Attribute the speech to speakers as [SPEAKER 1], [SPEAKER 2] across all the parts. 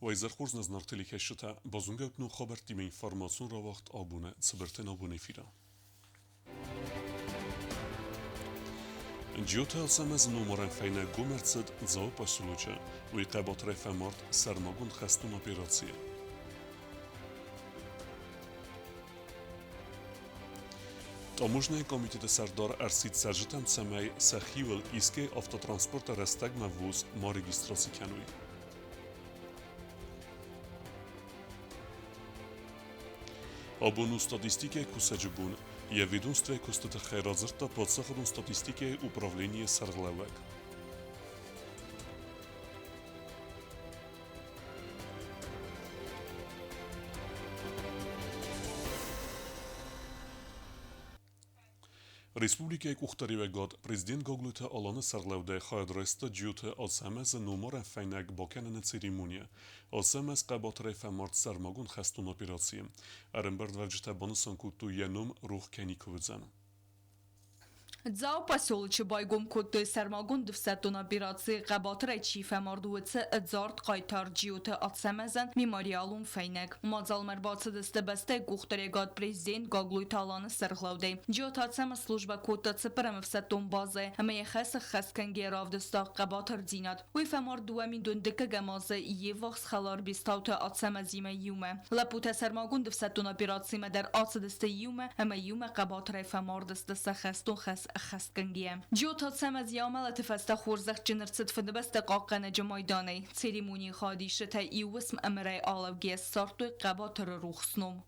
[SPEAKER 1] Уӕ изӕр хорз, нӕ зынаргъ телекӕсджытӕ! Базонгӕ ут ног хабӕрттимӕ информацион рауагъд абоны цыбыртӕн абоны эфиры. Джиоты Ацӕмӕзы номарӕн фӕйнӕг гом ӕрцыд Дзауы поселочы. Уый хъӕбатырӕй фӕмард сӕрмагонд хӕстон операцийы. Таможнӕйы комитеты сӕрдар ӕрсидт цӕрджытӕм, цӕмӕй сӕхиуыл искӕй автотранспорты рӕстӕгмӕ ввоз ма регистраци кӕной. Абон у статистикӕйы кусӕджы бон. Йӕ ведомствӕйы куысты тыххӕй радзырдта паддзахадон статистикӕйы управленийы сӕргълӕууӕг. Республикӕйы къухдариуӕгад президент Гаглойты Аланы сӕргълӕудӕй хайад райста Джиоты Ацӕмӕзы номарӕн фӕйнӕг бакӕныны церемонийы. Ацӕмӕз хъӕбатырӕй фӕмард сӕрмагонд хӕстон операцийы. Ӕрӕмбырдуӕвджытӕ банысан кодтой, йӕ ном рох кӕй никуы уыдзӕн.
[SPEAKER 2] Дзауы поселочы байгом кодтой сӕрмагонд ӕфсӕддон операцийы хъӕбатырӕй чи фӕмард, уыцы ӕдзард хъайтар Джиоты Ацӕмӕзӕн мемориалон фӕйнӕг. Мадзалмӕ ӕрбацыдысты бӕстӕйы къухдариуӕгад президент Гаглойты Аланы сӕргълӕудӕй. Джиоты Ацӕмӕз службӕ кодта цыппӕрӕм ӕфсӕддон базӕйы ӕмӕ йӕ хӕс ӕххӕст кӕнгӕйӕ равдыста хъӕбатырдзинад. Уый фӕмард 2000 дыккӕгӕм азы йе ввахс хӕлар Бестауты Ацӕмӕзимӕ иумӕ. Лӕппутӕ сӕрмагонд ӕфсӕддон операцимӕ дӕр ацыдысты иумӕ ӕмӕ иумӕ хъӕбатырӕй фӕмардысты сӕ хӕстон хӕс ӕххӕстгӕнгӕйӕ. Джиоты Ацӕмӕз йӕ амӕлӕты фӕстӕ хорзӕхджын ӕрцыд Фыдыбӕстӕ хъахъхъӕнӕджы майданӕй. Церемонийы хайадисджытӕ иу уысм ӕмырӕй алӕугӕйӕ ссардтой хъӕбатыры рухс ном.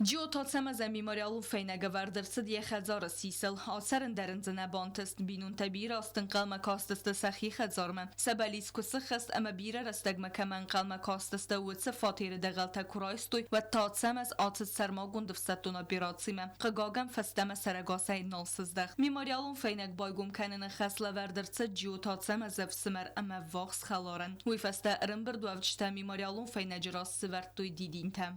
[SPEAKER 2] Джиоты Ацӕмӕзӕн мемориалон фӕйнӕг ӕвӕрд ӕрцыд йӕ хӕдзары сисыл. Ацӕрын дӕр ын дзы нӕ бантыст. Бинонтӕ бирӕ азты ӕнхъӕлмӕ кастысты сӕхи хӕдзармӕ. Сӕ бӕллиц куы сыххӕст ӕмӕ бирӕ рӕстӕгмӕ кӕмӕ ӕнхъӕлмӕ кастысты, уыцы фатеры дӕгъӕлтӕ куы райстой, уӕд та Ацӕмӕз ацыд сӕрмагонд ӕфсӕддон операцимӕ. Хъыгагӕн, фӕстӕмӕ сӕрӕгасӕй нал сыздӕхт. Мемориалон фӕйнӕг байгом кӕныны хӕс лӕвӕрд ӕрцыд Джиоты Ацӕмӕзы ӕфсымӕр ӕмӕ ӕввахс хӕларӕн. Уый фӕстӕ ӕрӕмбырдуӕвджытӕ мемориалон фӕйнӕджы раз сывӕрдтой дидинтӕ.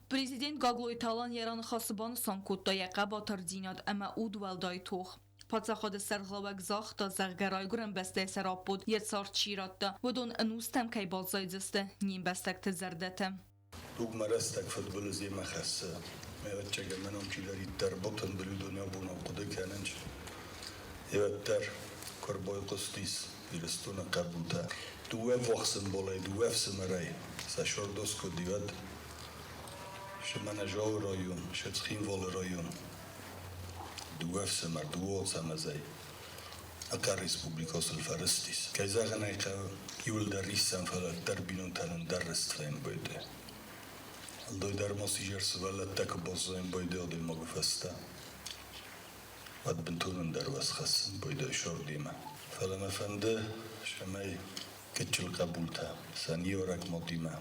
[SPEAKER 2] Президент Гаглойты Алан йӕ раныхасы банысан кодта йӕ хъӕбатырдзинад ӕмӕ удуӕлдай тох. Паддзахады сӕргълӕууӕг загъта, зӕгъгӕ, райгуырӕн бӕстӕйы сӕраппонд йӕ цард чи радта, уыдон ӕнустӕм кӕй баззайдзысты не мбӕстӕгты зӕрдӕты.
[SPEAKER 3] Тугмӕ рӕстӕг фыдбылыз йемӕ хӕссы. Ме ӕвӕццӕгӕн, мӕ ном чидӕриддӕр ботынбыл, уыдон абонау хъуыды кӕнынц. Уӕддӕр куы ӕрбайхъуыстис Ирыстоны хъӕбултӕ дыууӕ ввахс ӕмбалӕй, дыууӕ ӕфсымӕрӕй сӕ сӕрдос куыд уӕд, шы Мӕнӕжауы район, шы Цхинвалы район, дыууӕ ӕфсымӕр, дыууӕ Ацӕмӕзӕй ӕгӕр республикӕ сыл фӕрыстис. Кӕй зӕгъын ӕй хъӕуы, иуылдӕр риссӕн, фӕлӕ дӕр бинонтӕн ӕндӕр рыст фембӕлди. Ӕлдой дӕр ма сизӕр сывӕллӕттӕ куы баззайын адӕймагы фӕстӕ, уӕд бынтон ӕндӕр уӕз хӕссын байдайы сӕрдимӕ. Фӕлӕ мӕ фӕнды, цӕмӕй гыццыл хъӕбултӕ сӕ ныййарӕг мадимӕ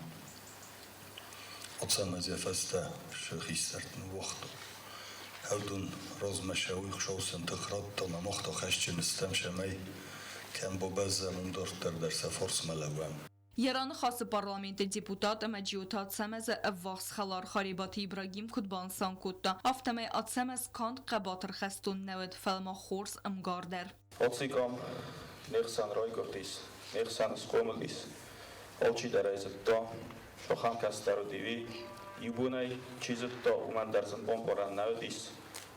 [SPEAKER 3] Ацӕмӕз йӕ фӕстӕ сӕхи сӕрт ныууагъта. Ӕвдун размӕ сӕ уый Хуыцау тых радта ӕмӕ мах та хӕсджын стӕм, цӕмӕй кӕм бабӕззӕм, уым дарддӕр дӕр сӕ фарсмӕ лӕууӕм.
[SPEAKER 2] Йӕ раныхасы парламенты депутат ӕмӕ Джиоты Ацӕмӕзы ӕввахс хӕлар Харебаты Ибрагим куыд банысан кодта, афтӕмӕй Ацӕмӕз канд хъӕбатыр хӕстон нӕ уыд, фӕлӕ ма хорз ӕмгар дӕр.
[SPEAKER 4] Аци къам не хсӕн райгуырдис, не хсӕн схъомыл ис. Алчидӕр ӕй зыдта, ахӕм кӕстӕр уыди уый. Иу бонӕй чи зыдта, уымӕн дӕр зын бамбарӕн нӕ уыдис,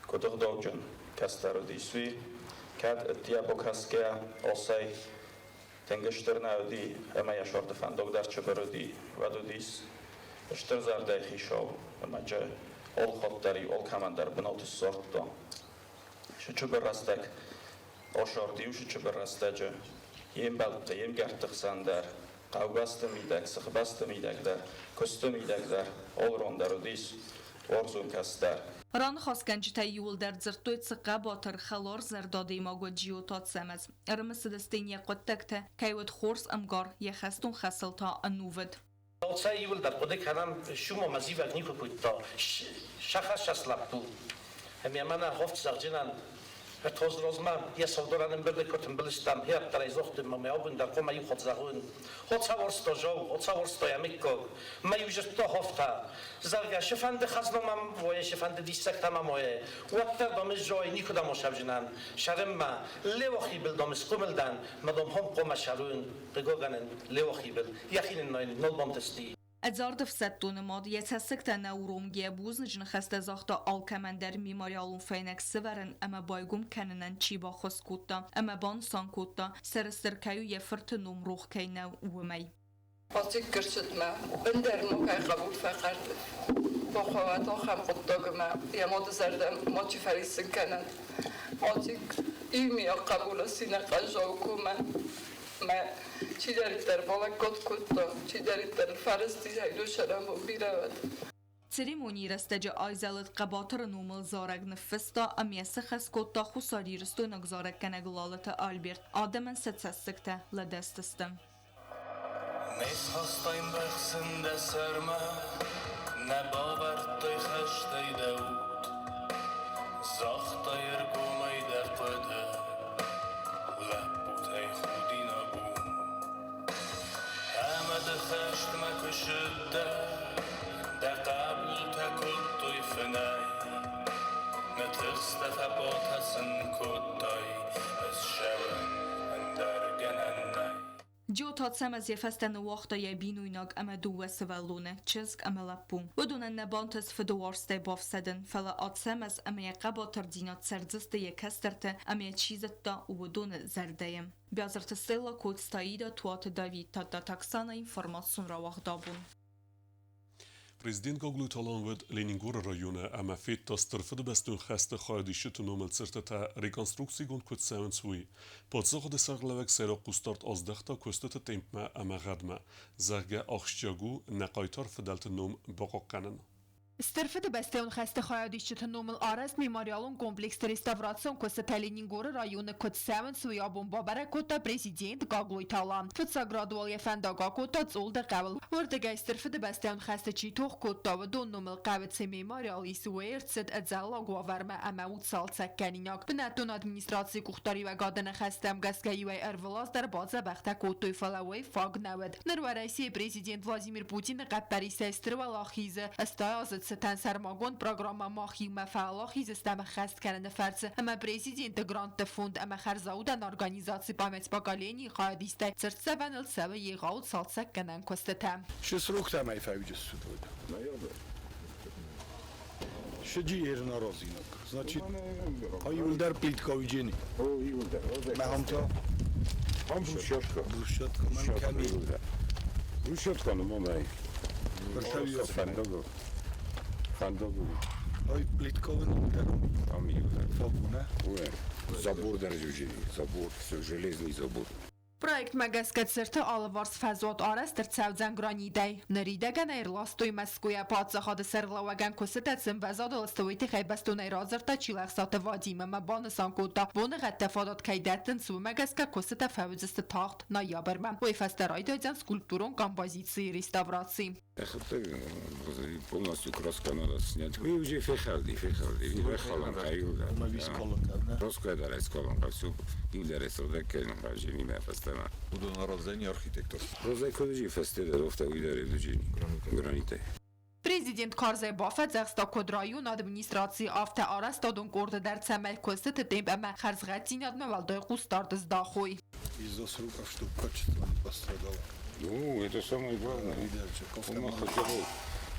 [SPEAKER 4] куыд ӕгъдауджын кӕстӕр уыдис, уый. Кӕд ӕддейӕ бакӕсгӕйӕ асӕй тынг стыр нӕ уыди ӕмӕ йӕ сӕрты фӕндаг дӕр чыбыр уыди, уӕд уыдис стыр зӕрдӕйы хицау ӕмӕ джы алыхатт дӕр-иу алкӕмӕн дӕр бынат ссардта. Сычыбыр рӕстӕг асӕрд-иу сычыбыр рӕстӕджы йе мбӕлтты, йе мгӕртты хсӕн дӕр, хъӕубӕсты мидӕг, сыхбӕсты мидӕг дӕр, куысты мидӕг дӕр, алыран дӕр уыдис уарзон кӕстӕр.
[SPEAKER 2] Раныхасгӕнджытӕ иууылдӕр дзырдтой цы хъӕбатыр, хӕларзӕрдӕ адӕймаг уыд Джиоты Ацӕмӕз. Ӕрымысыдысты йын йӕ хъуыддӕгтӕ, кӕй уыд хорз ӕмгар, йӕ хӕстон хӕсыл та ӕнувыд.
[SPEAKER 5] Оцӕ иууылдӕр хъуыды кӕнӕм, Сюмо мӕ зивӕг никуы кодта, сахассас лӕппу. Ӕмӕ мӕнӕ хофт зӕгъджынӕн Ӕртозрозмӕ йӕ сӕудорӕн ӕмбырды куы тымбыл стӕм, хиӕддӕрӕй зохты мӕ мӕ абон дӕр хъуамӕ иу хатт зӕгъон. Хоцаворсто жау, хоцаворсто йӕ мыггаг. Мӕ иу зыдта хофтӕ. Зӕгъгӕ, цыфӕнды хӕзна мӕм уайы, цыфӕнды диссӕгтӕ мӕм уайы, уӕддӕр дам ӕз зайы никуыдӕм осӕвджынӕн, сӕрынмӕ, Леуахи был дам схъомыл дӕн, мӕ дам хом хъуамӕ сӕрон, хъыгагӕн ын Леуахи был йӕхи ныннайын нал бантысти.
[SPEAKER 2] Ӕдзард ӕфсӕддоны мад йӕ цӕссыгтӕ нӕ уромгӕйӕ бузныджы ныхӕстӕ загъта алкӕмӕн дӕр мемориалон фӕйнӕг сывӕрын ӕмӕ байгом кӕнынӕн чи баххуыс кодта ӕмӕ банысан кодта, сӕрыстыр кӕй у йӕ фырты ном рох кӕй нӕу, уымӕй.
[SPEAKER 6] Аци кӕрцытмӕ ӕндӕр ногӕй хъӕбул фӕхъӕрт бахъуамӕ ахӕм хъуыддагмӕ йӕ мады зӕрдӕ мачи фӕриссын кӕнӕд. Аци иумиаг хъӕбулы цины хъаззау комӕ мӕ чидӕриддӕр балӕггад кодта, чидӕриддӕр фӕрысти сӕрӕнбон бирӕ уӕд.
[SPEAKER 2] Церемонийы рӕстӕджы айзӕлыд хъӕбатыры номыл зарӕг ныффыста ӕмӕ йӕ сыхӕс кодта хуссарирыстойнаг зарӕггӕнӕг Лалыты Альберт. Адӕмӕн сӕ цӕссыгтӕ лӕдӕстысты.
[SPEAKER 7] Не схастай мбӕхсын дӕ сӕрмӕ, нӕ бавӕрдтай хӕстӕй дӕ уд. Загътай ӕргомӕй дӕ хъуыды, лӕппутӕй худинаг у. Ӕмӕ ды хӕстмӕ куы ссыдтӕ, дӕ хъӕбултӕ кодтой фынӕй. Нӕ тыхстӕ фӕпъатӕ сын кодтай, ӕз ссӕуын ӕндӕр гӕнӕн нӕй.
[SPEAKER 2] Джиоты Ацӕмӕз йӕ фӕстӕ ныууагъта йӕ бинойнаг ӕмӕ дыууӕ сывӕллоны, чызг ӕмӕ лӕппу. Уыдонӕн нӕ бантыст фыдыуарзтӕй бафсӕдын, фӕлӕ Ацӕмӕз ӕмӕ йӕ хъӕбатырдзинад цӕрдзысты йӕ кӕстӕрты ӕмӕ йӕ чи зыдта, уыдоны зӕрдӕйы. Биазырты Стелла, Коцты Аида, Туаты Давид, Тадтаты Оксана, информацион рауагъдабон.
[SPEAKER 1] Президент Гаглойты Алан уыд Ленингоры районы ӕмӕ федта Стыр Фыдыбӕстон хӕсты хайадисджыты номыл цыртытӕ реконструкцигонд куыд цӕуынц, уый. Паддзахады сӕргълӕууӕг сӕйраг хъусдард аздӕхта куыстыты темпмӕ ӕмӕ гъӕдмӕ, зӕгъгӕ, ахсджиаг у нӕ хъайтар фыдӕлты ном бахъахъхъӕнын.
[SPEAKER 8] Стыр Фыдыбӕстӕйон хӕсты хайадисджыты номыл арӕзт мемориалон комплексты реставрацион куыстытӕ Ленингоры районы куыд цӕуынц, уый абон бабӕрӕг кодта президент Гаглойты Алан. Фыццаг рады уал йӕ фӕндаг акодта Цъолды хъӕуыл. Уырдыгӕй Стыр Фыдыбӕстӕйон хӕсты чи тох кодта, уыдон номыл хъӕуы цы мемориал ис, уый ӕрцыд ӕдзӕллаг уавӕрмӕ ӕмӕ у цалцӕггӕнинаг. Бынӕттон администрацийы къухдариуӕгады ныхӕстӕм гӕсгӕ иуӕй ӕрвылаз дӕр бадзӕбӕхтӕ кодтой, фӕлӕ уый фаг нӕ уыд. Ныр Уӕрӕсейы президент Владимир Путины хъӕппӕрисӕй Стыр Уӕлахизы 80 азы цытӕн сӕрмагонд программӕ Махиумӕ фӕуӕлахиз стӕм ӕххӕст кӕныны фӕрцы ӕмӕ президенты грантты фонд ӕмӕ хӕрзаудӕн организаци «Память поколений» хайадистӕй цыртдзӕвӕныл цӕуы егъау цалцӕггӕнӕн куыстытӕ.
[SPEAKER 3] Шы сроктӕм фӕуджысты.
[SPEAKER 9] Ноябрь.
[SPEAKER 3] Шыджи ернаразинаг. Значит, а иулдӕр плитка уйджени.
[SPEAKER 9] О, иулдӕр.
[SPEAKER 3] Мӕ хамта?
[SPEAKER 9] Хам брусчатка.
[SPEAKER 3] Брусчатка. Мӕн кӕми?
[SPEAKER 9] Брусчатка ну мамай.
[SPEAKER 3] Біртәуи.
[SPEAKER 9] Фӕндагыл. Фӕндагыл.
[SPEAKER 3] Ай плитка иулдӕр.
[SPEAKER 9] Там иулдӕр.
[SPEAKER 3] Фагуна.
[SPEAKER 9] Ой, забор даже уже, забор, все, железный забор.
[SPEAKER 8] Проектмӕ гӕсгӕ цырты алыварс фӕзуат арӕзт ӕрцӕудзӕн гранитӕй. Ныридӕгӕн ӕрластой Мӕскуыйӕ. Паддзахады сӕргълӕууӕгӕн куыстытӕ цы ӕмвӕзадыл сты, уый тыххӕй бӕстонӕй радзырдта Чилӕхсаты Вадим ӕмӕ банысан кодта, боныгъӕдтӕ фадат кӕй дӕттынц, уымӕ гӕсгӕ куыстытӕ фӕуыдзысты тагъд, ноябрьмӕ. Уый фӕстӕ райдайдзӕн скульптурон композицийы реставраци.
[SPEAKER 9] Полностью краска надо снять. Уый уже фехӕлди, фехӕлди. Фехалан хъӕуы.
[SPEAKER 3] Ӕмӕ вискалын кӕнӕ.
[SPEAKER 9] Краска дӕр скалын хъӕуы. Иулдӕр сыгъдӕг кӕнын хъӕуы мӕ фӕстӕмӕ.
[SPEAKER 10] Уыдон араздзӕни архитектор.
[SPEAKER 9] Розай кодыджи фӕсте дӕр офта уый дӕр эдуджи гранитӕй.
[SPEAKER 8] Президент карзӕй бафӕдзӕхста куыд районы администрацийы, афтӕ арӕзтадон къорды дӕр, цӕмӕй куыстыты темп ӕмӕ хӕрзгъӕддзинадмӕ уӕлдай хъусдард здахой.
[SPEAKER 3] Из-за сроков, чтобы качество не пострадало.
[SPEAKER 9] Ну, это самое главное. Ома хотя бы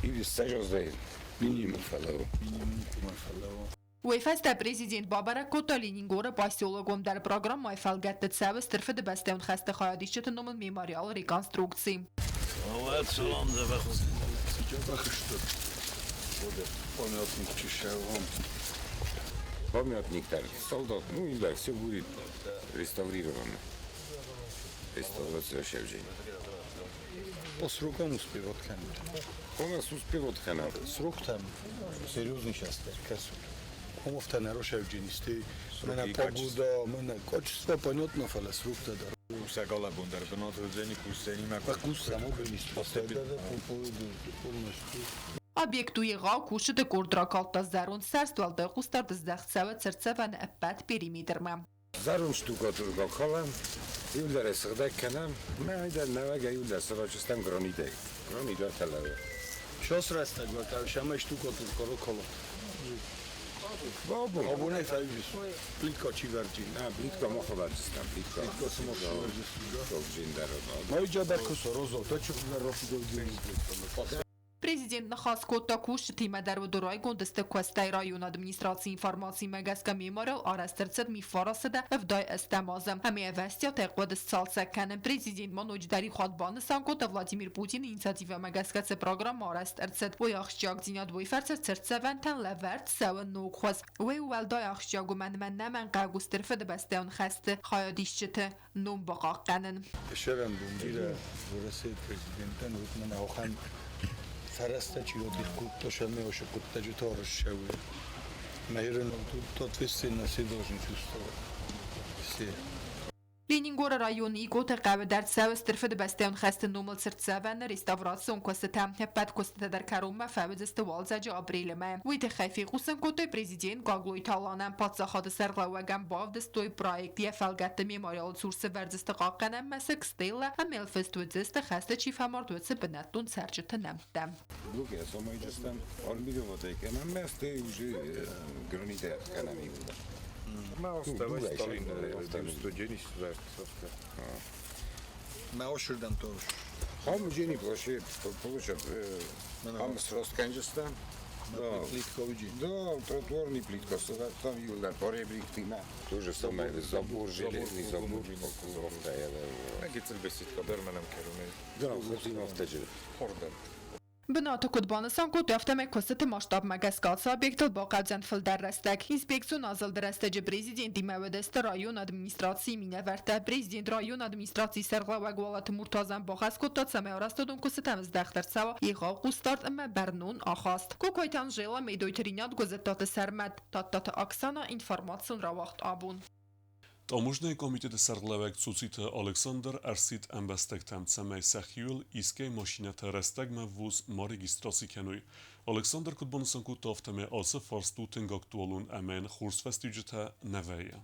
[SPEAKER 9] или сажаздӕй минимум фӕлӕуу.
[SPEAKER 3] Минимум кумӕ фӕлӕуу.
[SPEAKER 8] Уый фӕстӕ президент бабӕрӕг кодта Ленингоры поселок. Уым дӕр программӕйы фӕлгӕтты цӕуы Стыр Фыдыбӕстӕйон хӕсты хайадисджыты номыл мемориалы реконструкци.
[SPEAKER 3] Дзӕбӕх сты. Памятник чешевом.
[SPEAKER 9] Памятник там, солдат, ну и да, все будет реставрировано. Реставрация вообще в день.
[SPEAKER 3] По срокам успевать кӕнут.
[SPEAKER 9] У нас успевать кӕнӕм.
[SPEAKER 3] Сроктӕм серьезный сейчас кӕсут. Комовтӕ нӕ рошевджинисты. Мӕнӕ
[SPEAKER 9] и
[SPEAKER 3] погода, мӕнӕ качество понятно, фӕлӕ сроктӕ дӕр.
[SPEAKER 10] Сӕ галӕбон дӕр бынаты уыдзӕни, кусдзӕни мӕ.
[SPEAKER 3] Кусдзӕн, полностью.
[SPEAKER 8] Объект у егъау, кусджыты къорд ракалдта зӕронд сӕрст, уӕлдай хъусдард здӕхт цӕуы цыртдзӕвӕны ӕппӕт периметрмӕ.
[SPEAKER 9] Зӕронд штукатуркӕ калӕм, иуылдӕр ӕй сыгъдӕг кӕнӕм, мӕ айдӕр нӕуӕгӕй иуылдӕр сывӕрджыстӕм гранитӕй. Гранит ӕртӕ лӕвӕр.
[SPEAKER 3] Шос рӕстӕг бакӕсӕм штукатуркӕ ракалӕм.
[SPEAKER 9] Абон.
[SPEAKER 3] Абонӕй фӕивыс. Плитка чи вӕрджи?
[SPEAKER 9] Плитка мах вӕрджыстӕм, плитка.
[SPEAKER 3] Плитка сымах вӕрджыстӕм.
[SPEAKER 9] Джиндӕр.
[SPEAKER 3] Майджа дӕр кусы, розо, та чи
[SPEAKER 8] Президент ныхас кодта кусджытимӕ дӕр, уыдон райгонд сты куыстӕй. Районы администрацийы информацимӕ гӕсгӕ мемориал арӕзт ӕрцыд 1980-ӕм азы ӕмӕ ӕвӕстиатӕй хъуыд сцалцӕг кӕнын. Президент ма ноджыдӕр иу хатт банысан кодта, Владимир Путины инициативӕмӕ гӕсгӕ цы программӕ арӕзт ӕрцыд, уый ахсджиагдзинад, уый фӕрцы цыртдзӕвӕнтӕн лӕвӕрд цӕуы ног хуыз. Уый уӕлдай ахсджиаг у, мӕнмӕ ӕнӕмӕнгхъӕуӕг у Стыр Фыдыбӕстӕйон хӕсты хайадисджыты ном бахъахъхъӕнын.
[SPEAKER 3] Сӕрӕн бон бирӕ Уӕрӕсейы президентӕн уыд мӕнӕ ахӕм фӕрӕзтӕ чи радих кодта, сӕмӕ уыцы хъуыддаджы арӕзт Наверное, тут ответственность все должны чувствовать. Все.
[SPEAKER 8] Ленингоры районы Икъоты хъӕуы дӕр цӕуы Стыр Фыдыбӕстӕйон хӕсты номыл цыртдзӕвӕны реставрацион куыстытӕ. Ӕппӕт куыстытӕ дӕр кӕронмӕ фӕуыдзысты уалдзӕджы апрелы мӕйы. Уый тыххӕй фехъусын кодтой президент Гаглойты Аланӕн. Паддзахады сӕргълӕууӕгӕн бавдыстой проект, йӕ фӕлгӕтты мемориалы цур сӕвӕрдзысты хъахъхъӕнӕн мӕсыг, стеллӕ ӕмӕ йыл фыст уыдзысты, хӕсты чи фӕмард, уыцы бынӕттон цӕрджыты нӕмттӕ.
[SPEAKER 9] Блоки самайджыстӕм, армировать кӕнӕм, стӕй уже гранитӕ кӕнӕм иууылдӕр.
[SPEAKER 10] Оставай Сталин 99
[SPEAKER 3] Мӕ ошырдӕм тоже.
[SPEAKER 9] Хам джени площадь, площадь, хам сросткӕнджыстӕм. Да.
[SPEAKER 3] Плитка уйди.
[SPEAKER 9] Да, тротуарный плитка, там иууылдӕр поребриктимӕ. То же самое, забор, железный забор,
[SPEAKER 10] Egész beszédka дӕр мӕнӕм кӕронӕй.
[SPEAKER 9] Да, хотим автоджи.
[SPEAKER 10] Хордӕн.
[SPEAKER 8] Бынаты куыд банысан кодтой, афтӕмӕй куыстыты масштабмӕ гӕсгӕ ацы объектыл бахъӕудзӕн фылдӕр рӕстӕг. Инспекцион азылды рӕстӕджы президентимӕ уыдысты районы администрацийы минӕвӕрттӕ. Президент районы администрацийы сӕргълӕууӕг Уалыты Муртазӕн бахӕс кодта, цӕмӕй арӕзтадон куыстытӕм здӕхт ӕрцӕуа егъау хъусдард ӕмӕ бӕрнон ахаст. Кокойты Анжела, Медойты Ринат, Гуызыттаты Сӕрмӕт, Тадтаты Оксана, информацион рауагъд «Абон».
[SPEAKER 1] Таможнӕйы комитеты сӕргълӕууӕг Цуциты Александр ӕрсидт ӕмбӕстӕгтӕм, цӕмӕй сӕхиуыл искӕй машинӕтӕ рӕстӕгмӕ ввоз ма регистраци кӕной. Александр куыд банысан кодта, афтӕмӕй ацы фарст у тынг актуалон ӕмӕ йын хорз фӕстиуджытӕ нӕ вӕййы.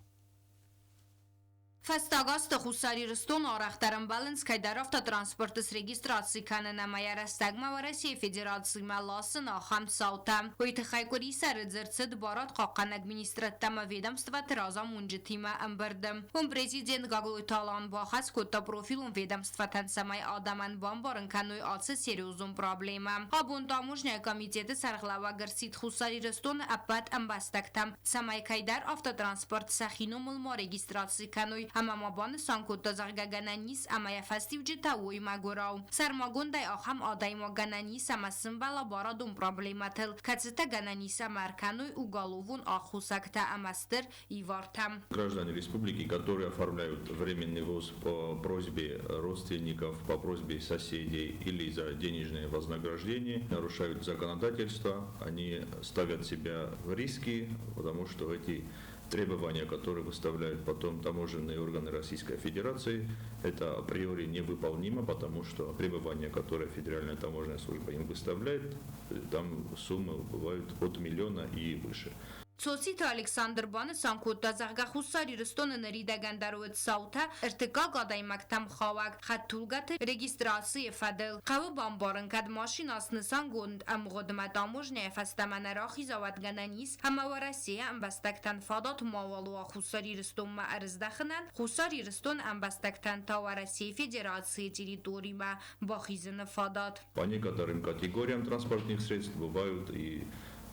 [SPEAKER 2] Фӕстаг азты Хуссар Ирыстоны арӕхдӕр ӕмбӕлынц кӕйдӕр автотранспорты срегистраци кӕнын ӕмӕ йӕ рӕстӕгмӕ Уӕрӕсейы Федерацимӕ ласын ахӕм цаутӕ. Уый тыххӕй къуырисӕры дзырд цыд барадхъахъхъӕнӕг министрӕдтӕ ӕмӕ ведомствӕты разамонджытимӕ ӕмбырды. Уым президент Гаглойты Алан бахӕс кодта профилон ведомствӕтӕн, цӕмӕй адӕмӕн бамбарын кӕной ацы серьезон проблемӕ. Абон таможнӕйы комитеты сӕргълӕууӕг ӕрсидт Хуссар Ирыстоны ӕппӕт ӕмбӕстӕгтӕм, цӕмӕй кӕйдӕр автотранспорт сӕхи номыл ма регистраци кӕной ӕмӕ ма банысан кодта, зӕгъгӕ, гӕнӕн ис ӕмӕ йӕ фӕстиуджытӕ уой мӕгуырау. Сӕрмагондӕй ахӕм адӕймаг гӕнӕн ис ӕмӕ сымбӕла барадон проблемӕтыл, кӕцытӕ гӕнӕн ис ӕмӕ ӕркӕной уголовон аххосӕгтӕ ӕмӕ стыр ивартӕм.
[SPEAKER 11] Граждане республики, которые оформляют временный ввоз по просьбе родственников, по просьбе соседей или за денежное вознаграждение, нарушают законодательство, они ставят себя в риски, потому что эти требования, которые выставляют потом таможенные органы Российской Федерации, это априори невыполнимо, потому что требования, которые Федеральная таможенная служба им выставляет, там суммы бывают от миллиона и выше.
[SPEAKER 2] Цоциты Александр банысан кодта, зӕгъгӕ, Хуссар Ирыстоны ныридӕгӕн дӕр уыд цаутӕ ӕртыккаг адӕймӕгтӕм хауӕг хӕдтулгӕты регистрацийы фӕдыл. Хъӕуы бамбарын, кӕд машинӕ снысангонд ӕмгъуыдмӕ таможнӕйы фӕстӕмӕ нӕ рахиза, уӕд гӕнӕн ис ӕмӕ Уӕрӕсейы ӕмбӕстӕгтӕн фадат мауал уа Хуссар Ирыстонмӕ ӕрыздӕхынӕн, Хуссар Ирыстоны ӕмбӕстӕгтӕн та Уӕрӕсейы Федерацийы территоримӕ бахизыны фадат.
[SPEAKER 11] По некоторым категориям транспортных средств бывают и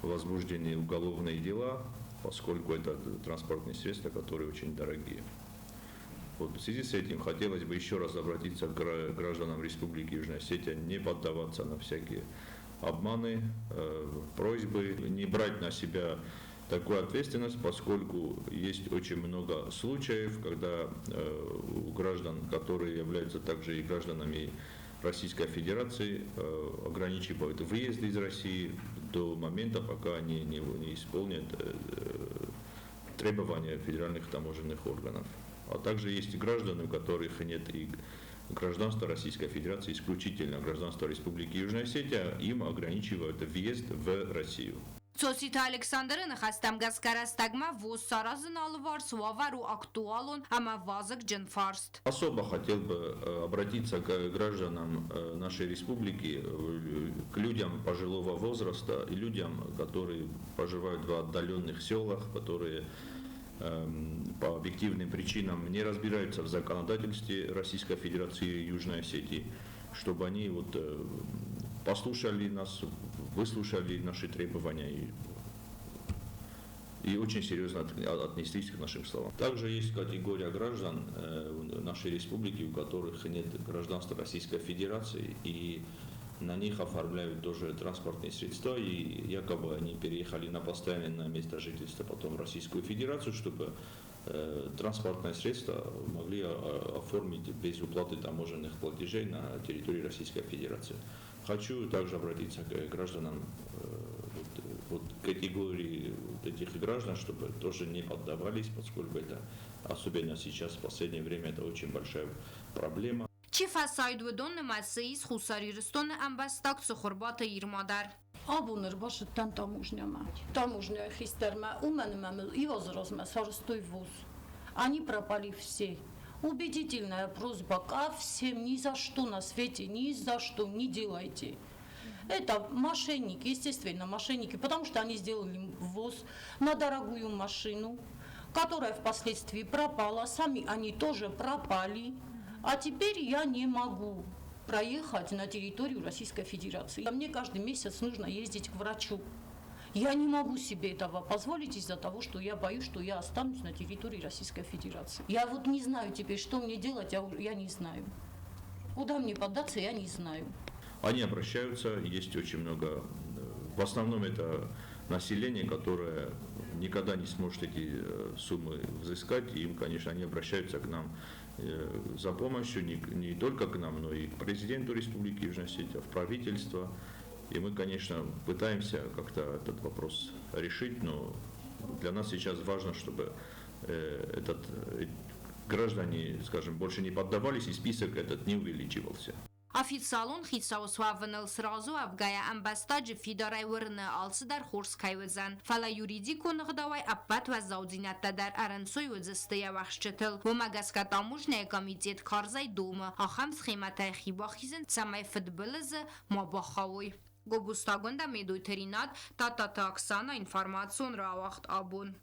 [SPEAKER 11] возбуждены уголовные дела, поскольку это транспортные средства, которые очень дорогие. Вот в связи с этим хотелось бы еще раз обратиться к гражданам Республики Южная Осетия, не поддаваться на всякие обманы, просьбы, не брать на себя такую ответственность, поскольку есть очень много случаев, когда у граждан, которые являются также и гражданами Российской Федерации, ограничивают выезд из России до момента, пока они не исполнят требования федеральных таможенных органов. А также есть граждане, у которых нет и гражданства Российской Федерации, исключительно гражданства Республики Южная Осетия, им ограничивают въезд в Россию.
[SPEAKER 12] Цоциты Александры ныхӕстӕм гӕсгӕ рӕстӕгмӕ ввоз саразыны алыварс уавӕр у актуалон ӕмӕ вазыгджын фарст.
[SPEAKER 11] Особо хотел бы обратиться к гражданам нашей республики, к людям пожилого возраста и людям, которые проживают в отдаленных селах, которые по объективным причинам не разбираются в законодательстве Российской Федерации и Южной Осетии, чтобы они вот послушали нас, выслушали наши требования и очень серьезно отнеслись к нашим словам. Также есть категория граждан нашей республики, у которых нет гражданства Российской Федерации, и на них оформляют тоже транспортные средства, и якобы они переехали на постоянное место жительства потом в Российскую Федерацию, чтобы транспортное средство могли оформить без уплаты таможенных платежей на территории Российской Федерации. Хочу также обратиться к гражданам, вот категории вот этих граждан, чтобы тоже не поддавались, поскольку это, особенно сейчас, в последнее время, это очень большая проблема.
[SPEAKER 12] Чи фӕсайд уыдон нымӕцы ис Хуссар Ирыстоны ӕмбӕстаг Цыхуырбаты Ирма дӕр.
[SPEAKER 13] Абон ӕрбацыдтӕн таможнямӕ. Таможняйы хистӕрмӕ, уымӕн ӕмӕ мыл иу азы размӕ сарӕзтой ввоз. Они пропали все. Убедительная просьба ко всем: ни за что на свете, ни за что не делайте. Это мошенники, естественно, мошенники, потому что они сделали ввоз на дорогую машину, которая впоследствии пропала, сами они тоже пропали. А теперь я не могу проехать на территорию Российской Федерации. Мне каждый месяц нужно ездить к врачу. Я не могу себе этого позволить из-за того, что я боюсь, что я останусь на территории Российской Федерации. Я вот не знаю теперь, что мне делать, я не знаю. Куда мне податься, я не знаю.
[SPEAKER 11] Они обращаются, есть очень много, в основном это население, которое никогда не сможет эти суммы взыскать, и им, конечно, они обращаются к нам за помощью, не только к нам, но и к президенту Республики Южная Осетия, в правительство. И мы, конечно, пытаемся как-то этот вопрос решить, но для нас сейчас важно, чтобы граждане, скажем, больше не поддавались и список этот не увеличивался.
[SPEAKER 12] Официалон хицау суӕвыныл сразы уӕвгӕйӕ ӕмбӕстаджы фидарӕй уырны, алцыдӕр хорз кӕй уыдзӕн. Фӕлӕ юридикон ӕгъдауӕй ӕппӕт уӕззаудзинӕдтӕ дӕр ӕрӕнцой уыдзысты йӕ уӕхсчытыл. Уымӕ гӕсгӕ таможнӕйы комитет карзӕй домы ахӕм схемӕтӕй хи бахизын, цӕмӕй фыдбылызы ма бахауой. Гобозты Агуындӕ, Медойты Ринат, Тадтаты Оксана, информацион рауагъд Абон.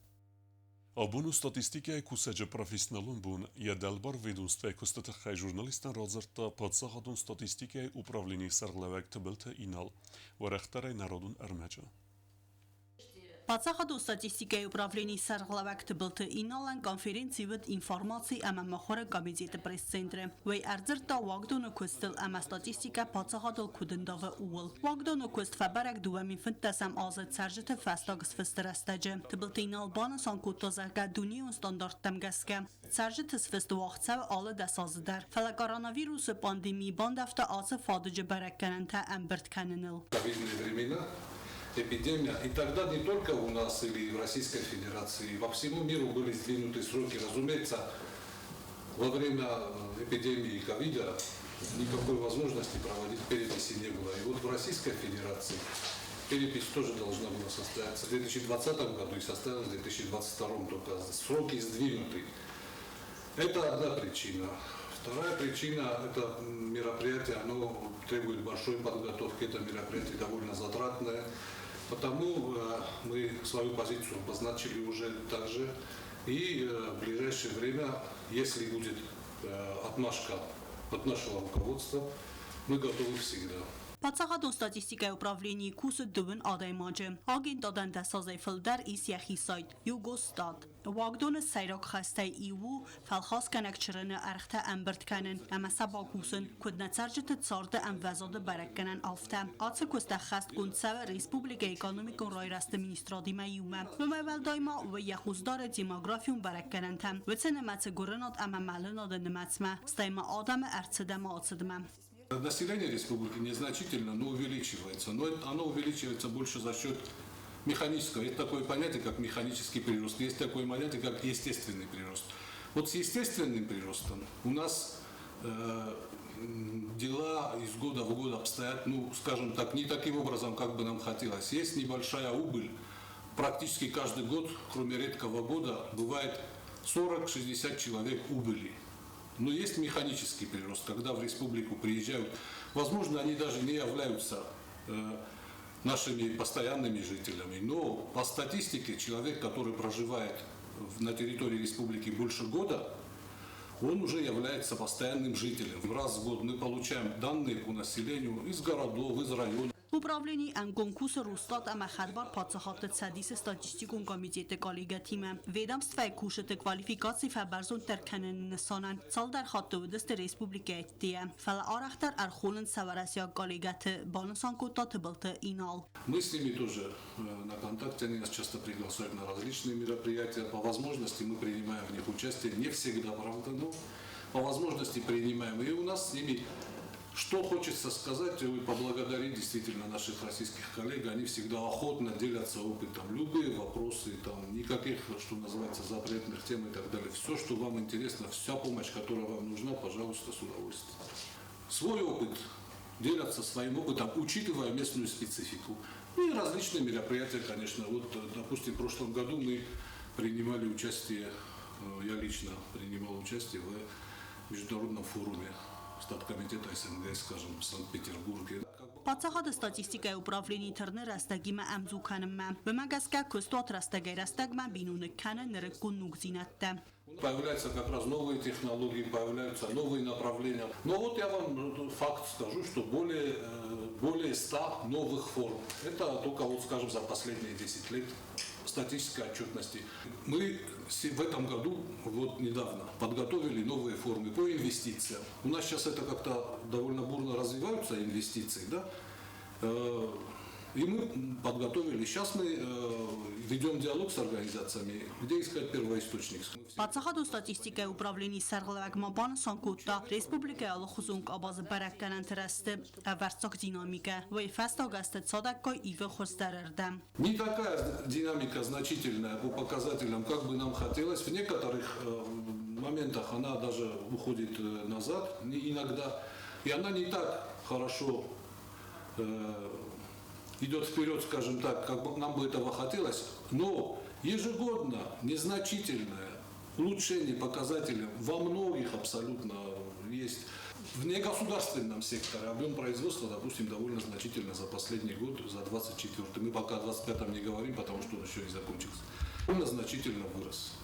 [SPEAKER 1] Абон у статистикӕйы кусӕджы профессионалон бон. Йӕ дӕлбар ведомствӕйы куысты тыххӕй журналисттӕн радзырдта паддзахадон статистикӕйы управленийы сӕргълӕууӕг Тыбылты Инал. Уӕрӕхдӕрӕй народон ӕрмӕджы.
[SPEAKER 14] Паддзахадон статистикӕйы управленийы сӕргълӕууӕг Тыбылты Иналӕн конференци уыд информаци ӕмӕ мыхуыры комитеты пресс-центры. Уый ӕрдзырдта уагдоны куыстыл ӕмӕ статистикӕ паддзахадыл куыд ӕндавы, ууыл. Уагдоны куыст фӕбӕрӕг 2015-ӕм азы цӕрджыты фӕстаг сфысты рӕстӕджы. Тыбылты Инал банысан кодта, зӕгъгӕ, дунейон стандарттӕм гӕсгӕ цӕрджыты сфыст уагъд цӕуы алы 10 азы дӕр. Фӕлӕ коронавирусы пандеми бандӕвта ацы фадыджы бӕрӕггӕнӕнтӕ ӕмбырд кӕныныл.
[SPEAKER 15] Ковидные времена, эпидемия. И тогда не только у нас или в Российской Федерации, во всему миру были сдвинуты сроки. Разумеется, во время эпидемии ковида никакой возможности проводить переписи не было. И вот в Российской Федерации перепись тоже должна была состояться в 2020 году и состоялась в 2022 только. Сроки сдвинуты. Это одна причина. Вторая причина – это мероприятие, оно требует большой подготовки, это мероприятие довольно затратное. Потому мы свою позицию обозначили уже также. И в ближайшее время, если будет отмашка от нашего руководства, мы готовы всегда.
[SPEAKER 14] Паддзахадон статистикӕйы управленийы кусы дыууын адӕймаджы. Агентадӕн 10 азӕй фылдӕр ис йӕхи сайт Югосстат. Уагдоны сӕйраг хӕстӕй иу у фӕлхасгӕнӕг чырыны ӕргътӕ ӕмбырд кӕнын ӕмӕ сӕ бакусын, куыд нӕ цӕрджыты царды ӕмвӕзады бӕрӕггӕнӕн, афтӕ. Ацы куыст ӕххӕстгонд цӕуы республикӕйы экономикон райрӕзты министрадимӕ иумӕ. Уымӕй уӕлдай ма уый йӕ хъус дары демографион бӕрӕггӕнӕнтӕм, уыцы нымӕцы гуырынад ӕмӕ мӕлынады нымӕцмӕ, стӕй ма адӕмы ӕрцыд ӕмӕ ацыдмӕ.
[SPEAKER 15] Население республики незначительно, но увеличивается. Но оно увеличивается больше за счет механического. Есть такое понятие, как механический прирост, есть такое понятие, как естественный прирост. Вот с естественным приростом у нас дела из года в год обстоят, ну, скажем так, не таким образом, как бы нам хотелось. Есть небольшая убыль. Практически каждый год, кроме редкого года, бывает 40-60 человек убыли. Но есть механический прирост, когда в республику приезжают, возможно, они даже не являются нашими постоянными жителями, но по статистике человек, который проживает на территории республики больше года, он уже является постоянным жителем. Раз в год мы получаем данные по населению из городов, из районов.
[SPEAKER 14] Управленийы ӕнгом кусы Росстат ӕмӕ Хӕдбар паддзахадты Цӕдисы статистикон комитеты коллегӕтимӕ. Ведомствӕйы кусджыты квалификаци фӕбӕрзонддӕр кӕныны нысанӕн цалдӕр хатты уыдысты республикӕйы ӕддейӕ, фӕлӕ арӕхдӕр ӕрхонынц сӕ уӕрӕсейаг коллегӕты, банысан кодта Тыбылты Инал.
[SPEAKER 15] Мы с ними тоже на контакте, они нас часто приглашают на различные мероприятия. По возможности мы принимаем в них участие, не всегда, правда, но по возможности принимаем. И у нас с ними. Что хочется сказать и поблагодарить действительно наших российских коллег, они всегда охотно делятся опытом, любые вопросы, там, никаких, что называется, запретных тем и так далее. Все, что вам интересно, вся помощь, которая вам нужна, пожалуйста, с удовольствием. Свой опыт, делятся своим опытом, учитывая местную специфику. И различные мероприятия, конечно. Вот, допустим, в прошлом году мы принимали участие, я лично принимал участие в международном форуме Статкомитета СНГ, скажем, в Санкт-Петербурге.
[SPEAKER 14] Паддзахады статистикӕйы управленийы тырны рӕстӕгимӕ ӕмдзу кӕнынмӕ. Уымӕ гӕсгӕ куыстуат рӕстӕгӕй-рӕстӕгмӕ биноныг кӕны нырыккон ногдзинӕдтӕ.
[SPEAKER 15] Появляются как раз новые технологии, появляются новые направления. Но вот я вам факт скажу, что более 100 новых форм. Это только, вот, скажем, за последние 10 лет статистической отчетности. Мы в этом году, вот недавно, подготовили новые формы по инвестициям. У нас сейчас это как-то довольно бурно развиваются инвестиции, да? И мы подготовили. Сейчас мы ведем диалог с организациями, где искать первоисточник.
[SPEAKER 14] Паддзахадон статистикӕйы управленийы сӕргълӕууӕг ма банысан кодта, республикӕйы алыхуызон къабазы бӕрӕггӕнӕнты рӕзты ӕвӕрццаг динамикӕ. Уый фӕстаг азты цадӕггай ивы хуыздӕрырдӕм.
[SPEAKER 15] Не такая динамика значительная по показателям, как бы нам хотелось. В некоторых моментах она даже уходит назад иногда. И она не так хорошо идет вперед, скажем так, как нам бы этого хотелось, но ежегодно незначительное улучшение показателей во многих абсолютно есть. В негосударственном секторе объем производства, допустим, довольно значительно за последний год, за 24-й. Мы пока о 25-м не говорим, потому что он еще не закончился. Он значительно вырос.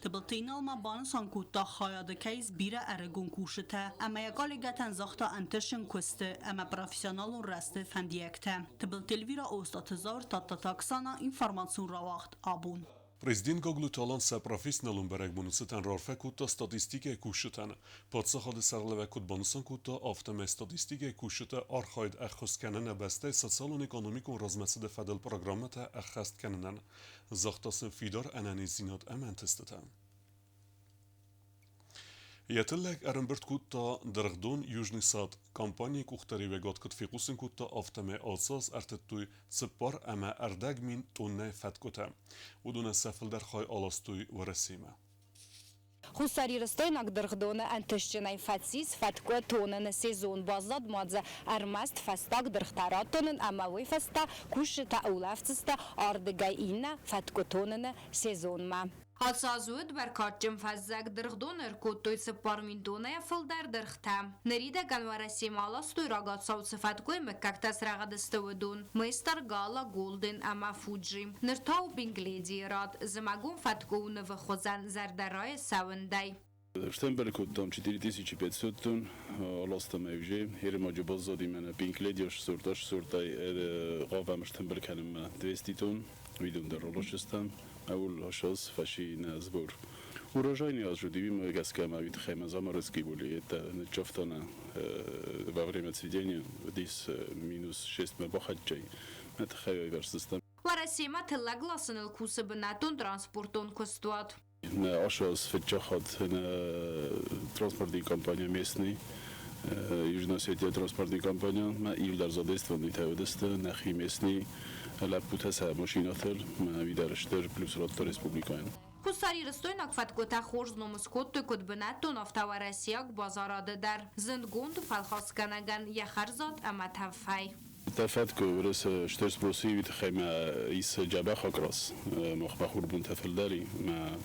[SPEAKER 14] Тыбылты Инал ма банысан кодта, хайады кӕй ис бирӕ ӕрыгон кусджытӕ ӕмӕ йӕ коллегӕтӕн загъта ӕнтыстджын куысты ӕмӕ профессионалон рӕзты фӕндиӕгтӕ. Тыбылты Эльвира, Остъаты Зауыр, Тадтаты Оксана, информацион рауагъд Абон.
[SPEAKER 1] Президент Гаглойты Алан сӕ профессионалон бӕрӕгбоны цытӕн раарфӕ кодта статистикӕйы кусджытӕн. Паддзахады сӕргълӕууӕг куыд банысан кодта, афтӕмӕй статистикӕйы кусджыты архайд ӕххуыс кӕны нӕ бӕстӕйы социалон-экономикон размӕцыды фӕдыл программӕтӕ ӕххӕст кӕнынӕн. Загъта сын фидар ӕнӕниздзинад ӕмӕ ӕнтыстытӕ. Йӕ тыллӕг ӕрӕмбырд кодта дыргъдон Южный сад. Компанийы къухдариуӕгад куыд фехъусын кодта, афтӕмӕй ацы аз ӕртыдтой 44,5 мин тоннӕйы фӕткъуытӕ. Уыдонӕн сӕ фылдӕр хай аластой Уӕрӕсемӕ.
[SPEAKER 12] Хуссарирыстойнаг дыргъдоны ӕнтыстджынӕй фӕцис фӕткъуы тоныны сезон. Баззад ма дзы ӕрмӕст фӕстаг дыргътӕ ратонын ӕмӕ уый фӕстӕ кусджытӕ улӕфдзысты ардыгӕй иннӕ фӕткъуы тоныны сезонмӕ. Ацы аз уыд бӕркадджын фӕззӕг. Дыргъдоны ӕркодтой 4000 тоннӕйӕ фылдӕр дыргътӕ. Ныридӕгӕн Уӕрӕсемӕ аластой рагацау цы фӕткъуыйы мыггӕгтӕ срӕгъӕд сты, уыдон: Мейстер, Гала, Голден ӕмӕ Фуджи. Ныр та у Пинк-Ледийы рад. Зымӕгон фӕткъуы у нывы хуызӕн, зӕрдӕ райы сӕ уындӕй.
[SPEAKER 16] Штембель кодтам 4500 тонн, аластам уже. Ӕрмӕджы баззади мӕнӕ Пинк Леди сорт, сортӕй хъавӕм штембель кӕнынмӕ 200 тонн, уыдон дӕр раласдзыстӕм. Аул сейчас фӕци нӕ сбор. Урожайный аз уыди, уымӕ гӕсгӕ ма уый тыххӕй ма заморозки были. Это ныццавта нӕ во время цветения уыдис минус 6-мӕ бахӕццӕ. Мӕ тыххӕй айвӕрздзыстӕм.
[SPEAKER 12] Уӕрӕсемӕ тыллӕг ласыныл кусы бынӕттон транспортон куыстуат.
[SPEAKER 16] Нӕ ацы аз фыццаг хатт нӕ транспортный компания местный. Южная Осетия транспортный компания, мӕ иу дӕр задействован нитӕ уыдысты, нӕхи местный лӕппутӕ сӕ машинӕтыл, мӕ уый дӕр стыр плюс радта республикӕйӕн.
[SPEAKER 12] Хуссарирыстойнаг фӕткъуытӕ хорз ном скодтой куыд бынӕттон, афтӕ уӕрӕсейаг базарады дӕр. Зындгонд у фӕлхасгӕнӕгӕн йӕ хӕрзад ӕмӕ тӕфӕй.
[SPEAKER 16] Дӕ фӕткъуы Уырысы стыр спросы уый тыххӕй мӕ ис дзӕбӕх окрас, махмӕ хурбонтӕ фылдӕр и, мӕ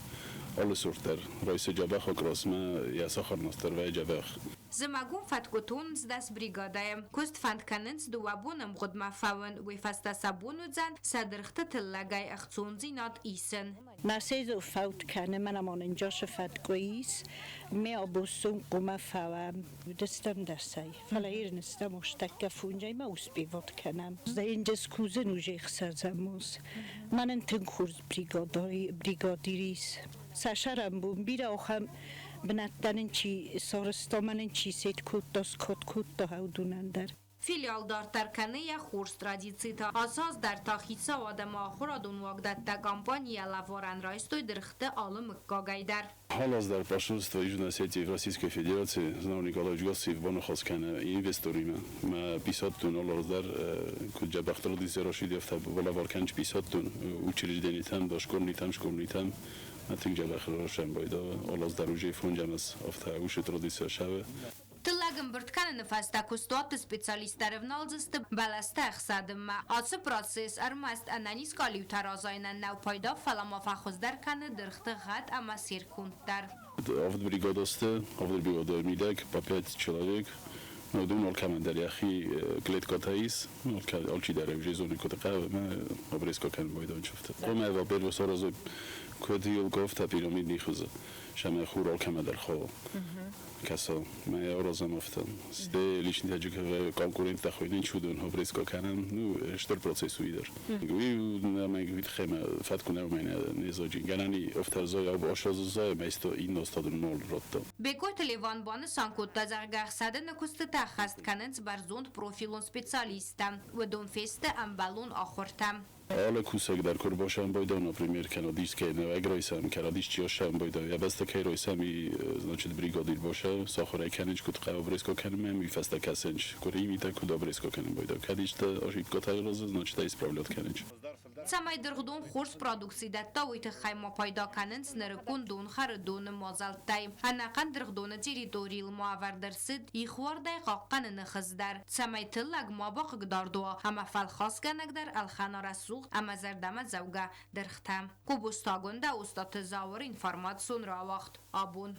[SPEAKER 16] алы сорт дӕр райсы дзӕбӕх окрас, мӕ йӕ сахарнас дӕр вӕййы дзӕбӕх.
[SPEAKER 12] Зымӕгон фӕткъуы тонынц 10 бригадӕйы. Куыст фӕнд кӕнынц 2 боны ӕмгъуыдмӕ фӕуын, уый фӕстӕ сӕ бон уыдзӕн сӕ дыргъты тыллӕгӕй ӕхцондзинад исын.
[SPEAKER 17] Мӕ сезо фӕуд кӕны, мӕн амонын джошы фӕткъуы ис, ме обуссун хъумӕ фӕуӕм. Уыдыстӕм 10-ӕй, фӕлӕ ирныстӕм устӕккӕ фунджӕй ма успевот кӕнӕм. Денджыз кузын уже 6-ӕм уз. Мӕнӕн тынг хорз бригадир ис. Сӕ сӕрӕнбон бирӕ ахӕм бынӕттӕ нын чи сарӕзта, мӕнӕн чи сет кодта, скод кодта уыдонӕн дӕр.
[SPEAKER 12] Филиал дарддӕр кӕны йӕ хорз традицитӕ. Ацы аз дӕр та хицауад ӕмӕ ахуырадон уагдӕттӕ компанийӕ лӕварӕн райстой дыргъты алы мыггагӕй дӕр.
[SPEAKER 16] Алы аз дӕр посольство Южной Осетии в Российской Федерации Знауыр Николаевич Гассиев баныхас кӕны инвесторимӕ. Мӕ 50 тонн алы аз дӕр куыд дзӕбӕх традици расиди, афтӕ балӕвар кӕнынц 50 тонн учрежденитӕм, дошкольнитӕм, школьнитӕм. Мӕ тынг дзӕбӕх расӕн байдауы. Алы аз дӕр уже фонджӕм аз афтӕ уыцы традици сӕвы.
[SPEAKER 12] Тыллӕг ӕмбырд кӕныны фӕстӕ куыстуӕтты специалисттӕ ӕрӕвналдзысты бӕлӕстӕ ӕхсӕдынмӕ. Ацы процесс ӕрмӕст ӕнӕниз къалиутӕ разайынӕн нӕу пайда, фӕлӕ ма фӕхуыздӕр кӕны дыргъты гъӕд ӕмӕ се рконд дӕр.
[SPEAKER 16] 7 бригада сты, 7 бригадайы мидӕг по 5 человек. Уыдон алкӕмӕн дӕр йӕхи клеткӕтӕ ис, алчидӕр ӕй уже зоны, куыд хъӕуы, ӕмӕ обрезка кӕнын байдайын чыфты. Хъуамӕ, во-первых, саразой куыд елкофтӕ пирамидный хуызы, сӕмӕ хур алкӕмӕ дӕр хауа. Кӕса, мӕ аразӕм афтӕ. Сте личный таджик конкуренттӕ хуыйнын чудон обрезка кӕнӕм, ну, стыр процесс уый дӕр. Уый мӕ уый тыххӕй мӕ фӕткъуы нӕу мӕнӕ не зоджын. Гӕнӕн и афтӕ зайа, асразы зайа, мӕ исты иннӕ стадон мал радта.
[SPEAKER 12] Бекъойты Леван банысан кодта, зӕгъгӕ, ӕхсӕдыны куыстытӕ ӕххӕст кӕнынц бӕрзонд профилон специалисттӕ. Уыдон фесты ӕмбӕлон ахуыртӕ.
[SPEAKER 16] Алы кусӕг дӕр куы ӕрбасӕмбӕлдӕн, например, кӕнӕ дискӕй нӕуӕг райсӕм, кӕнӕ дисчи асӕмбӕлдӕн, йӕ бӕсты кӕй райсӕм, и, значит, бригадир баша, сахуыр ӕй кӕнынч, куыд хъӕуы обрезка кӕнынмӕ, уый фӕстӕ кӕсынч, куы имитӕ, куыд обрезка кӕнын байдау. Кӕд исты ошибкӕтӕ аразы, значит, ӕй исправлять кӕнынч.
[SPEAKER 12] Цӕмӕй дыргъдон хорз продукци дӕтта, уый тыххӕй ма пайда кӕнынц нырыккон донхӕры доны мадзӕлттӕй. Ӕнӕхъӕн дыргъдоны территорийыл ма ӕвӕрд ӕрцыд ихуардӕй хъахъхъӕныны хыз дӕр, цӕмӕй тыллӕг ма бахъыгдард уа ӕмӕ фӕлхасгӕнӕг дӕр ӕлхӕна рӕсугъд ӕмӕ зӕрдӕмӕдзӕугӕ дыргътӕ. Кобостагонда Остаты Зауыр, информацион рауагъд «Абон».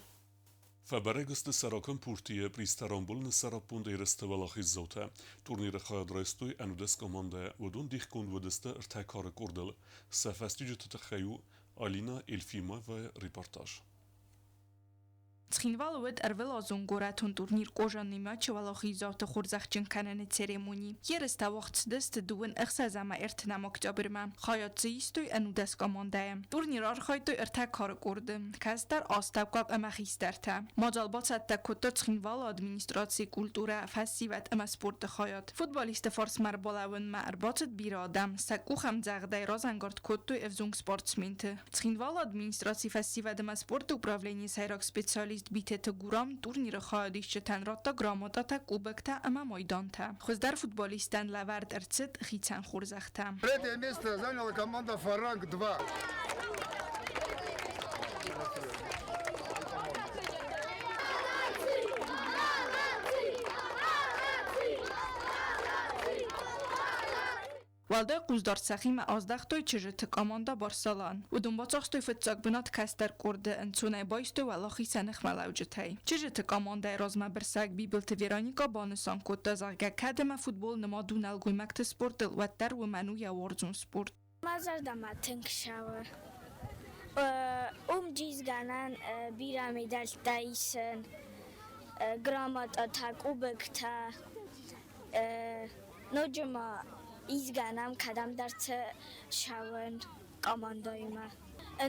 [SPEAKER 1] Фӕбӕрӕг сты Сӕракӕн пуртийы призтӕ рамбулыны сӕраппонд ерысты уӕлахиздзаутӕ. Турниры хайад райстой 11 командӕйӕ, уыдон дихгонд уыдысты 3 кары къордыл. Сӕ фӕстиуджыты тыххӕй у Алина Эльфимовайы репортаж.
[SPEAKER 2] Цхинвалы уыд ӕрвылазон горӕтон турнир Къозонный матчы уӕлахиздзауты хорзӕхджын кӕныны церемони. Ерыстӕ уагъд цыдысты 26 ӕмӕ 30 октябрмӕ. Хайад дзы истой 11 командӕйы. Турниры архайдтой 3 кары къорды: кӕстӕр, астӕуккаг ӕмӕ хистӕртӕ. Мадзал бацӕттӕ кодта Цхинвалы администрацийы культурӕ, фӕсивӕд ӕмӕ спорты хайад. Футболистты фарсмӕ ӕрбалӕууынмӕ ӕрбацыд бирӕ адӕм, сӕ къухӕмдзӕгъдӕй разӕнгард кодтой ӕвзонг спортсменты. Цхинвалы администрацийы фӕсивӕд ӕмӕ спорты управленийы сӕйраг специалист Битеты Гурам турниры хайадисджытӕн радта грамотатӕ, кубоктӕ ӕмӕ майдантӕ. Хуыздӕр футболисттӕн лӕвӕрд ӕрцыд хицӕн хорзӕхтӕ.
[SPEAKER 18] Третье место заняла команда «Фаранг-2».
[SPEAKER 2] Уӕлдай хъусдард сӕхимӕ аздӕхтой чызджыты командӕ «Барсалан». Уыдон бацахстой фыццаг бынат кӕстӕр къорды, ӕнцонӕй байстой уӕлахиз сӕ ныхмӕлӕуджытӕй. Чызджыты командӕйы размӕ бырсӕг Бибылты Вероникӕ банысан кодта, зӕгъгӕ, кӕд ӕмӕ футбол нымад у нӕлгоймӕгты спортыл, уӕддӕр уымӕн у йӕ уарзон спорт.
[SPEAKER 19] Мӕ зӕрдӕмӕ тынг цӕуы. Уым джизгӕнӕн бирӕ медӕлттӕ исын, грамотатӕ, кубоктӕ. Ноджы ма изгӕнӕм кӕдӕмдӕрты цӕуын командӕимӕ.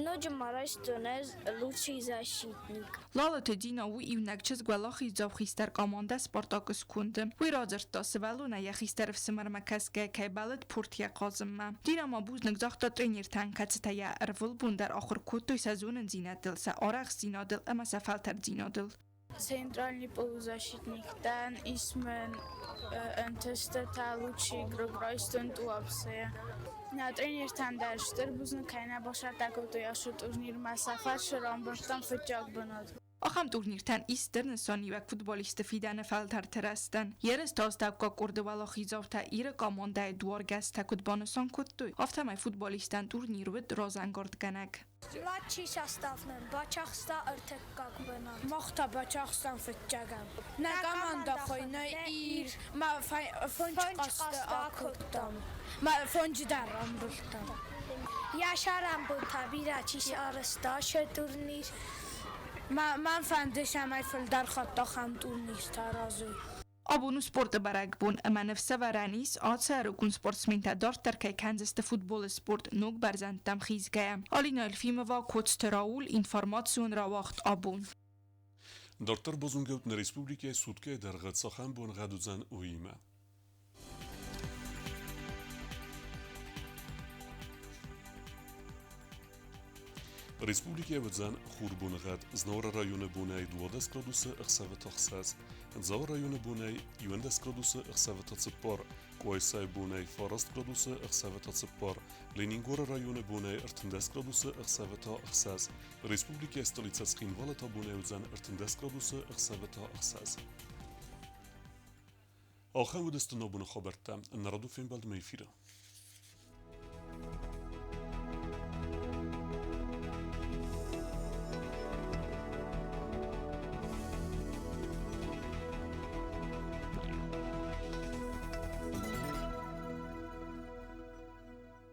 [SPEAKER 19] Ноджы ма райстон ӕз лучший защитник.
[SPEAKER 2] Лалыты Дина у иунӕг чызг уӕлахиздзау хистӕр командӕ «Спартак»-ы сконды. Уый радзырдта, сывӕллонӕй йӕ хистӕр ӕфсымӕрмӕ кӕсгӕ кӕй бӕллыд пуртийӕ хъазынмӕ. Дина ма бузныг загъта тренертӕн, кӕцытӕ йӕ ӕрвылбон дӕр ахуыр кодтой сӕ зонындзинӕдтыл, сӕ арӕхстдзинадыл ӕмӕ сӕ фӕлтӕрддзинадыл.
[SPEAKER 20] Центральный полузащитник дӕн, ис мын ӕнтыстытӕ, лучший игрок райстон Туапсейӕ. Нӕ тренертӕн дӕр стыр бузныг, кӕй нӕ бацӕттӕ кодтой ацы турнирмӕ, сӕ фарсы рамбылдтам фыццаг бынат.
[SPEAKER 2] Ахӕм турниртӕн ис стыр нысаниуӕг футболистты фидӕны фӕлтӕрты рӕзтӕн. Ерысты астӕуккаг къорды уӕлахиздзаутӕ Иры командӕйы дуаргӕстӕ куыд банысан кодтой, афтӕмӕй футболисттӕн турнир уыд разӕнгардгӕнӕг.
[SPEAKER 19] Младший состав нын бацахста ӕртыккаг бынат.
[SPEAKER 20] Мах та бацахстам фыццагӕм. Нӕ командӕ хуыйны Ир, ма фондз хъазты акодтам, ма фондз дӕр рамбылдтам.
[SPEAKER 19] Йӕ сӕрӕнбонтӕ бирӕ чи сарӕзта сӕ турнир.
[SPEAKER 20] Мӕн фӕнды, цӕмӕй фылдӕр хатт ахӕм турниртӕ аразой.
[SPEAKER 2] Абон у спорты бӕрӕгбон ӕмӕ ныфсӕвӕрӕн ис, ацы ӕрыгон спортсментӕ дарддӕр кӕй кӕндзысты футболы спорт ног бӕрзӕндтӕм хизгӕйӕ. Алина Елфимова, Коцты Рауль, информацион рауагъд «Абон».
[SPEAKER 1] Дарддӕр базонгӕут нӕ республикӕйы суткӕйы дӕргъы цахӕм боныгъӕд уыдзӕн, уыимӕ. Республикӕйы уыдзӕн хурбоныгъӕд. Знауыры районы бонӕй 12 градусы, ӕхсӕвы та 6. Дзауы районы бонӕй 11 градусы, ӕхсӕвы та 4. Къуайсайы бонӕй 9 градусы, ӕхсӕвы та 4. Ленингоры районы бонӕй 13 градусы, ӕхсӕвы та 6. Республикӕйы столицӕ Цхинвалы та бонӕй уыдзӕн 13 градусы, ӕхсӕвы та 6. Ахӕм уыдысты ногбоны хабӕрттӕ. Нӕ радон фембӕлдмӕ эфиры.